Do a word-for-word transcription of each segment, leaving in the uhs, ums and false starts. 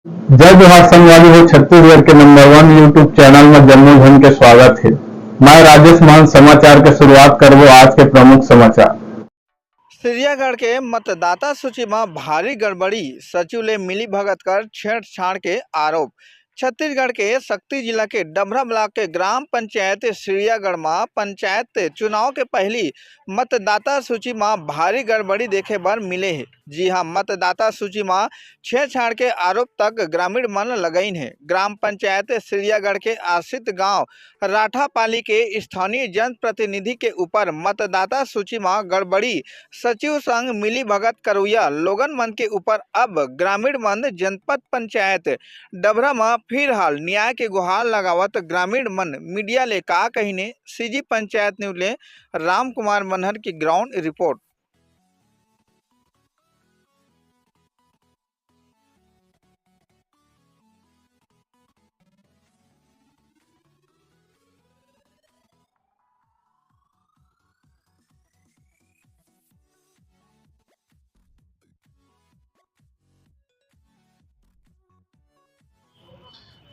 जय जोहार संगवारी हो, छत्तीसगढ़ के नंबर वन YouTube चैनल में जम्मो झन के स्वागत हे। मैं राजेश महंत समाचार के शुरुआत करबो आज के प्रमुख समाचार। सिरियागढ़ के मतदाता सूची म भारी गड़बड़ी, सचिव ले मिलीभगत कर छेड़छाड़ के आरोप। छत्तीसगढ़ के सक्ती जिला के डभरा ब्लॉक के ग्राम पंचायत सिरियागढ़ म पंचायत चुनाव के पहली मतदाता सूची म भारी गड़बड़ी देखे बर मिले हे। जी हां, मतदाता सूची म छेड़छाड़ के आरोप तक ग्रामीण मन लगाइन हे। ग्राम पंचायत सिरियागढ़ के आश्रित गांव राठापाली के स्थानीय जनप्रतिनिधि के ऊपर मतदाता सूची म गड़बड़ी, सचिव संग मिलीभगत करोइया लोगन मन के ऊपर अब ग्रामीण मन जनपद पंचायत डभरा म फिलहाल न्याय के गुहार लगावत ग्रामीण मन मीडिया ले का कहिने। सीजी पंचायत न्यूज ले राम कुमार मनहर की ग्राउंड रिपोर्ट।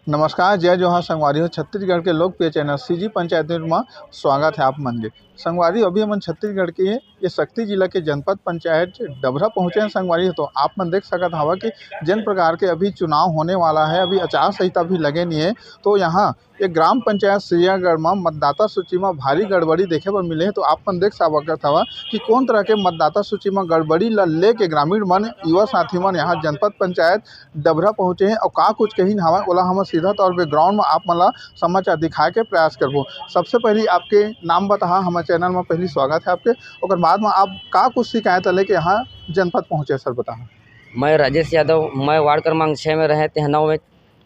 नमस्कार, जय जोहार संगवारी हो। छत्तीसगढ़ के लोकप्रिय चैनल सीजी पंचायत न्यूज में स्वागत है आप मन के। संगवारी, अभी हमन छत्तीसगढ़ के ये सक्ती जिला के जनपद पंचायत डभरा पहुंचे हैं संगवारी। तो आप मन देख सकत हवा कि जिन प्रकार के अभी चुनाव होने वाला है, अभी आचार संहिता भी लगे नहीं है, तो यहाँ ये ग्राम पंचायत सिरियागढ़ में मतदाता सूची में भारी गड़बड़ी देखे बर मिले है। तो आप मन देख सकत हवा कि कौन तरह के मतदाता सूची में गड़बड़ी ला लेके ग्रामीण मन, युवा साथी मन यहाँ जनपद पंचायत डभरा पहुंचे हैं और का कुछ कहिन हवा, ओला हम सीधा तौर पे ग्राउंड में आप मन ला समाचार दिखाए के प्रयास करबो। सबसे पहले आपके नाम बताहा, हमारे चैनल में पहली स्वागत है आपके। ओकर बाद में आप का कुछ शिकायत लेके यहाँ जनपद पहुंचे, सर बताहा। मैं राजेश यादव, मैं वार्ड क्रमांक छः में रहे, तेह नौ में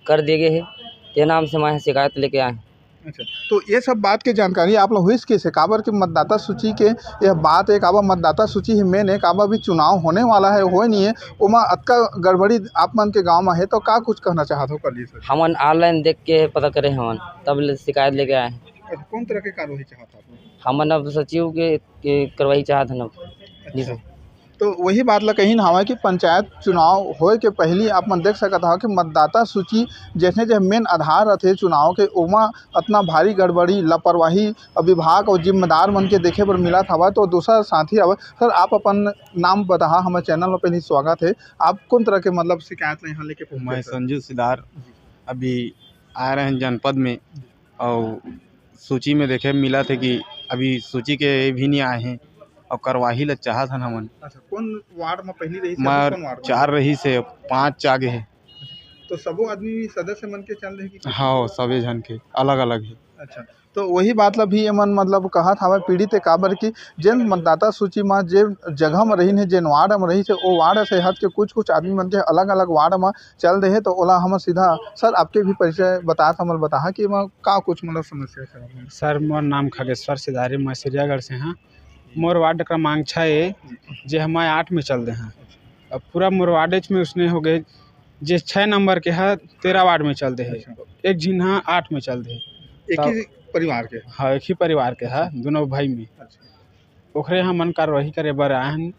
कर दिए गए है, ते नाम से मैं शिकायत लेके आए हूँ। अच्छा, तो ये सब बात के जानकारी आप लोग हुई किसे, काबर के मतदाता सूची के यह बात है, काबर मतदाता सूची ही मेन है, काबर भी चुनाव होने वाला है, होए नहीं है, ओमा अतका गड़बड़ी आप मन के गांव में है, तो का कुछ कहना चाहत हो कल ये सर? हमन ऑनलाइन देख के पता करे हमन, तब ले शिकायत लेके आए हैं। अच्छा, कौन तरह के कार्रवाई चाहत हो आप लोग? हमन अब सचिव के, के कार्रवाई चाहत हन अब। जी अच्छा। सर। तो वही बात ला कहिन हवय कि पंचायत चुनाव होए के पहिली आप मन देख सकत हव कि मतदाता सूची जैसे जे मेन आधार रथे चुनाव के, ओमा अतना भारी गड़बड़ी, लापरवाही विभाग और जिम्मेदार मन के देखे बर मिलत हवय। तो दूसरा साथी हवय, सर आप अपन नाम बताहा, हमर चैनल में पहली स्वागत है। आप कौन तरह के मतलब शिकायत ला यहाँ लेके पहुंचे मैं सर? संजू सिदार, अभी आए रहन जनपद में और सूची में देखे मिलत हे कि अभी सूची के भी नहीं आए हैं और करवाही ला चाहत हन हमन। अच्छा, कौन वार्ड में पहली रही से, अभी मैं कौन वार्ड में? चार रही से पाँच आ गए हैं। तो सबो आदमी सदस्य मन के चल रहे कि? हाँ, सबे झन के अलग अलग है। अच्छा, तो वही बात ला भी एमन मतलब कहत हवय पीड़ित है, काबर कि जेन मतदाता सूची में जे जगह में रहिन है, जेन वार्ड में रही से, वो वार्ड से हट के कुछ कुछ आदमी मन के अलग अलग वार्ड में चल दे हे। तो ओला हमन सीधा सर आपके भी परिचय बतात हमन बताहा कि एमा का कुछ मतलब समस्या है सर आप मन? सर, मोर नाम खगेश्वर सिदारी, मैं सिरियागढ़ से हाँ। मोर वार्ड क्रमांक छः ए, जे हम आठ में चल दे हैं। अब पूरा मोर वार्डेज में उसने हो गए, जे छः नंबर के है, तेरह वार्ड में चल दे है। अच्छा। एक झिन हा आठ में चल दे है। एक ही तब परिवार के? हाँ, एक ही परिवार के है, अच्छा। दोनों भाई में। अच्छा। ओखरे हमन कार्रवाई करे बर आए हन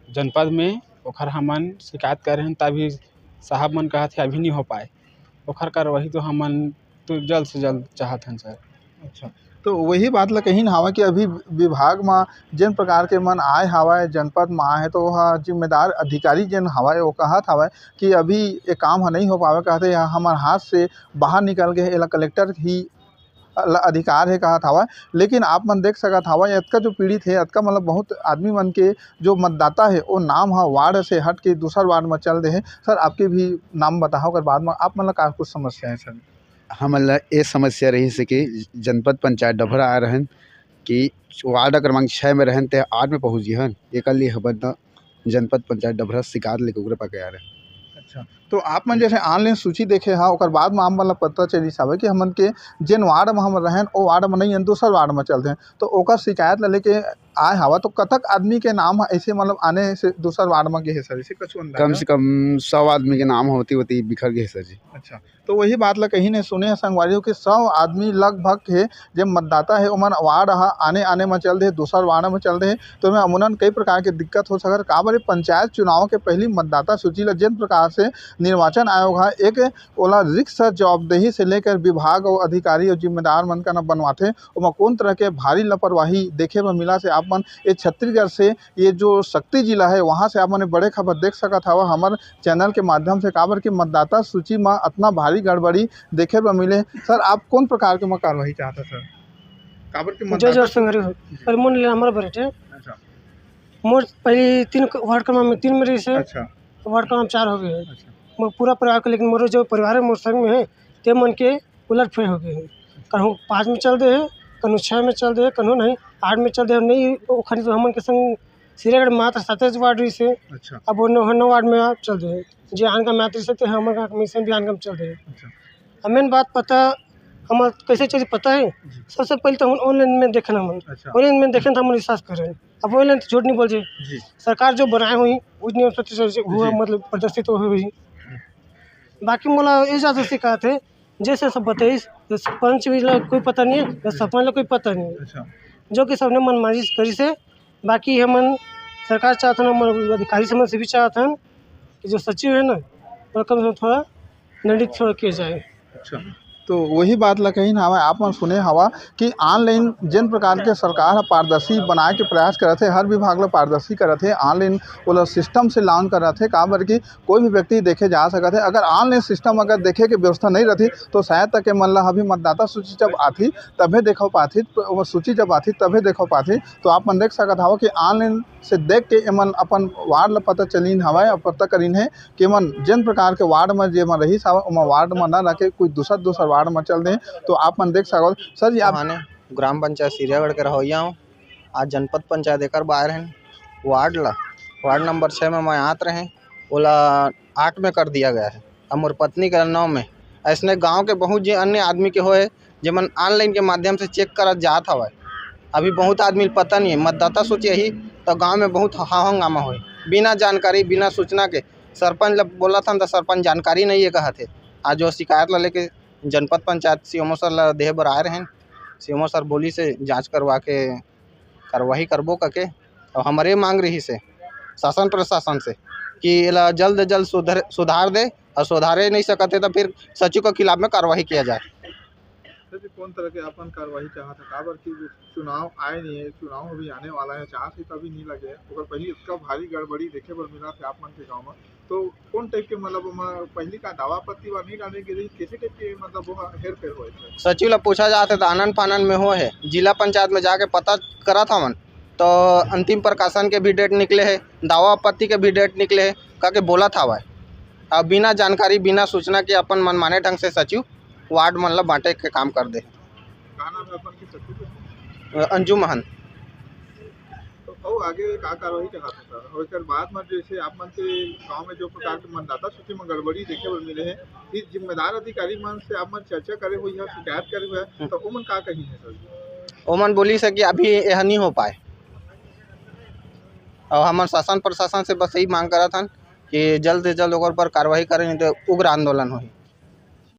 जनपद में, ओखर हमन शिकायत करे हन, तभी साहब मन कहत हे अभी नहीं हो पाए। ओखर कार्रवाई तो हमन तो जल्द से जल्द चाहत हन सर। अच्छा, तो वही बात ला कहिन हावय कि अभी विभाग म जेन प्रकार के मन आए हावय, जनपद म आए हे, तो ओह जिम्मेदार अधिकारी जेन हावय, वो कहत हावय कि अभी ये काम ह नहीं हो पावे, कहते ह हमर हाथ से बाहर निकल गए, एला कलेक्टर ही ल-, अधिकार हे कहत हावय। लेकिन आप मन देख सकत हावय, अतका जो पीड़ित हे, अतका मतलब बहुत आदमी मन के जो मतदाता हे, वो नाम ह वार्ड से हट के दूसर वार्ड म चल दे हे। सर, आपके भी नाम बताहा, ओकर बाद म आप मन ला का कुछ समस्या हे सर? हमन ला ए समस्या रहिस हे कि जनपद पंचायत डभरा आए रहन कि वार्ड क्रमांक छः में रहन, ते आठ में पहुँच गए हन। एकर लिए हमन न जनपद पंचायत डभरा शिकायत लेके ओकरे पाके आए रहन। अच्छा, तो आप मन जैसे ऑनलाइन सूची देखे हा, ओकर बाद में आप मन ला पता चलिस हावय कि हमन के जेन वार्ड में हम रहन, ओ वार्ड में नहीं हन, दूसर वार्ड में चल दें, तो ओकर शिकायत ला लेके आए हावा, तो कतक आदमी के नाम ह ऐसे मतलब आने से दूसर वार्ड में गे हे सर, ऐसे कुछ अंदाजा? कम से कम सौ आदमी के नाम होती होती बिखर गए सर जी। अच्छा, तो वही बात ला कहीं ने सुने हैं संगवारी हो कि सौ आदमी लगभग हे, जे मतदाता हे, ओमन वार्ड ह आने आने में चल दे, दूसर वार्ड में चल दे, तो एमे अमुनन कई प्रकार के दिक्कत हो सकत। काबर ये पंचायत चुनाव के पहली मतदाता सूची ला जेन प्रकार से निर्वाचन आयोग ह एक ओला रिक्त जवाबदेही से लेकर विभाग अउ अधिकारी अउ जिम्मेदार मन करा बनवाथे, ओमा कोन तरह के भारी लापरवाही देखे बर मिलत हे। आप मन ए छत्तीसगढ़ से, ये जो सक्ती जिला हे, वहाँ से आप मन बड़े खबर देख सकत हव हमर चैनल के माध्यम से, काबर कि मतदाता सूची म अतना भारी गड़बड़ी देखे बर मिले। सर, आप कोन प्रकार के म कार्रवाई चाहत हव सर? काबर कि जय मतदाता जोहार संगवारी हो। पहले मोर ले हमर बरेट हे। अच्छा। मोर पहली तीन क-, वार्ड क्रमांक में तीन में रहिस हे। अच्छा। वार्ड क्रमांक चार हो गे हे। अच्छा। मोर पूरा परिवार के, लेकिन मोर जो परिवार हे मोर संग में हे, ते मन के उलट फेर हो गे हे। कहूँ पाँच में चल दे हे, कहूँ छः में चल दे हे, कहूँ नहीं, आठ में चल दे हे। नहीं, ओखनी तो हमन के संग सिरेगढ़ मात्र सत्ताईस वार्ड रहिस हे। अच्छा। अब वो नौ, नौ वार्ड में आप चल दे हे। जे आन का मात्र रहिस हे, ते हमन का कमीशन भी आन का चल दे हे। अच्छा। अब मेन बात पता, हम कैसे चीज पता है? जी। सबसे पहले तो हम ऑनलाइन में देखे ना मन। अच्छा। ऑनलाइन में देखे तो हम विश्वास करें। अब ऑनलाइन तो झूठ नहीं बोल जे। जी। सरकार जो बनाए हुई, उस नियम से तो हुआ, जी। मतलब, प्रदर्शित हुई। बाकी मोला ये ज्यादा शिकायत है, जैसे सब बताइस, तो सरपंच भी ला कोई पता नहीं है, तो सरपंच ला कोई पता नहीं है। अच्छा। जो कि सबने मनमानी करिस हे, बाकी हमन सरकार चाहत हन, हमन अधिकारी समन से भी चाहत हन कि जो सचिव है ना, ओकर कम से कम थोड़ा नजदीक थोड़ा किया जाए। अच्छा, तो वही बात ला कहिन हवा, आप मन सुने हवा कि ऑनलाइन जेन प्रकार के सरकार ह पारदर्शी बनाए के प्रयास करत हे, हर विभाग ला पारदर्शी करत हे, ऑनलाइन ओला सिस्टम से लॉन्च करत हे, काबर कि कोई भी व्यक्ति देखे जा सकत हे। अगर ऑनलाइन सिस्टम अगर देखे के व्यवस्था नहीं रहती, तो शायद तक ए मन ला अभी मतदाता सूची जब आती, तभे देखो पाती, तो वो सूची जब आती, तभे देखो पाती। तो आप मन देख सकत हव कि ऑनलाइन से देख के एमन अपन वार्ड ला पता चलिन हवय और पता करिन हे कि एमन जेन प्रकार के वार्ड म जेमन रहिस हवय, ओमा वार्ड म न रखे, कोई दूसर, दूसर वार्ड म चल दे। तो आप मन देख सकत हव। सर जी, आप चौहान हे, ग्राम पंचायत सिरियागढ़ के रहवइया हूँ। आज जनपद पंचायत एकर बाहर हैं, वार्ड ला, वार्ड नंबर छः में मैं आत रहें, ओला आठ में कर दिया गया है। अब मोर पत्नी के नौ में। ऐसने गांव के बहुत जे अन्य आदमी के होए, जेमन ऑनलाइन के माध्यम से चेक करत जात हवय। अभी बहुत आदमी ल पता नहीं है, मतदाता सूची आही तो गांव में बहुत हा-, हंगामा होए। बिना जानकारी, बिना सूचना के सरपंच ल बोलत हन, तो सरपंच जानकारी नहीं है कहत हे। आज वो शिकायत ला लेके जनपद पंचायत सीएमओ सर ला देहे बर आए रहेन। सीएमओ सर बोलिस हे जांच करवा के कार्रवाई करबो कके। और हमर ये मांग रहिस हे शासन प्रशासन से कि एला जल्द से जल्द सुधर, सुधार दे, और सुधारे नहीं सकत हे तो फिर सचिव के खिलाफ में कार्रवाई किया जाए। सर जी, कौन तरह के अपन कार्रवाई चाहत हे? काबर कि जो चुनाव आए नहीं है, चुनाव अभी आने वाला है, चांस ही तो अभी नहीं लगे, ओकर पहले इतना भारी गड़बड़ी देखे बर मिला थे आप मन के गांव में, तो कौन टाइप के, मतलब, ओमा पहली का दावा आपत्ति वा नहीं डाले गे रही, कैसे टाइप के, मतलब, वो हेर फेर होए थे? सचिव ला पूछा जात हे तो आनन फानन में हो है, जिला पंचायत में जाके पता करत हवन तो अंतिम प्रकाशन के भी डेट निकले है, दावा आपत्ति के भी डेट निकले है, कह के बोलत हवय। अब बिना जानकारी, बिना सूचना के अपन मनमाने ढंग से सचिव वार्ड मन ला बांटे के काम कर दे। का नाम है अपन के सचिव के? अ, अंजू महंत। तो अउ आगे का कार्रवाई चाहत हे सर? और एकर बाद में जैसे आप मन के गांव में जो प्रकार के मतदाता सूची में गड़बड़ी देखे बर मिले है, इस जिम्मेदार अधिकारी मन से आप मन चर्चा करे हुए या शिकायत करे हुए, हम्म। तो ओमन का कही है सर? ओमन बोलिस हे कि अभी यह नहीं हो पाए, और हमन शासन प्रशासन से बस यही मांग करत हन कि जल्द से जल्द ओकर पर कार्रवाई करें, नहीं तो उग्र आंदोलन होही।